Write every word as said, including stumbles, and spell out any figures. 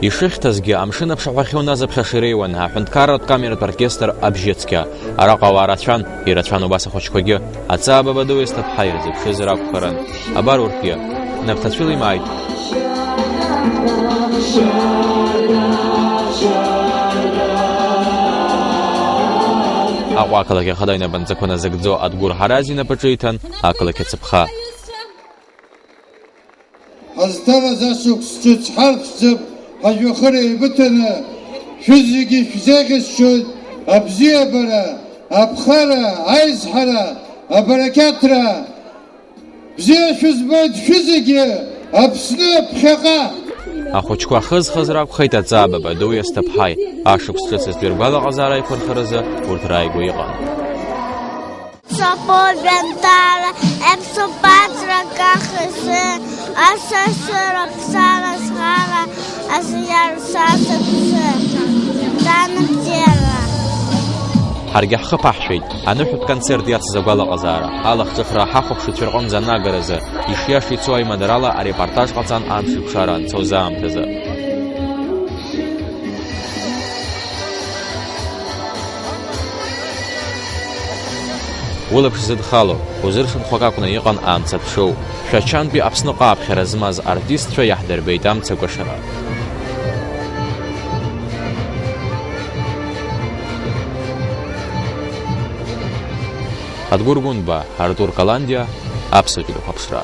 Ишыхьҭазгьы, амшын аԥшаҳәахьы уназыԥхьаша иреиуан аҳәынҭқарратә камератә оркестр Абжьыцқьа. Араҟа ауаа рацәан, ирацәан убас ахәыҷқәагьы. Аҵаа Бабадоу иасҭа ԥҳа ирзыԥшызар акәхарын. Абар урҭгьы. Нап ҭацәыла имааит. Аҟәа ақалақь ахада инапынҵақәа назыгӡо Адгәыр Ҳараз инапаҿы иҭан ақалақь ацаԥха. Ҳазҭалаз ашықәс ҿыц ҳарԥшӡап, ҳажәҩахыр еибыҭаны, шәызегьы шәзеӷьасшьоит абзиабара, аԥхара, аизҳара, абарақьаҭра. Бзиа шәызбоит шәызегьы, Аԥсны ԥхьаҟа! Ахәыҷқәа хызхыз ракәхеит Аҵаа Бабадоу иасҭа ԥҳаи, ашықәс ҿыц азтәи ргәалаҟазаара аиқәырхаразы урҭ рааигәа иҟан. Сапо жәантәала, еԥсуа ԥацрак ахазы, асасыра, ԥсара, зхара, азиар, са сыԥсы, ҭаныбзиара. Ҳаргьы ҳхы ԥаҳшәеит, аныҳәатә концерт иацыз агәалаҟазаара, алахҿыхра ҳахәаԥшыҩцәа рҟынӡа анагаразы, ишиаша ицо аимадарала арепортаж ҟаҵан амш еиқәшара анцоз аамҭазы. Улаԥш зыдхало, узыршанхо акакәны иҟан амца ԥшоу. Шәачантәи Аԥсныҟа аԥхьара змаз артистцәа иаҳдырбеит амца кәашара. Адгәыр Гәынба, Артур Каландиа, Аԥсуа телехәаԥшра.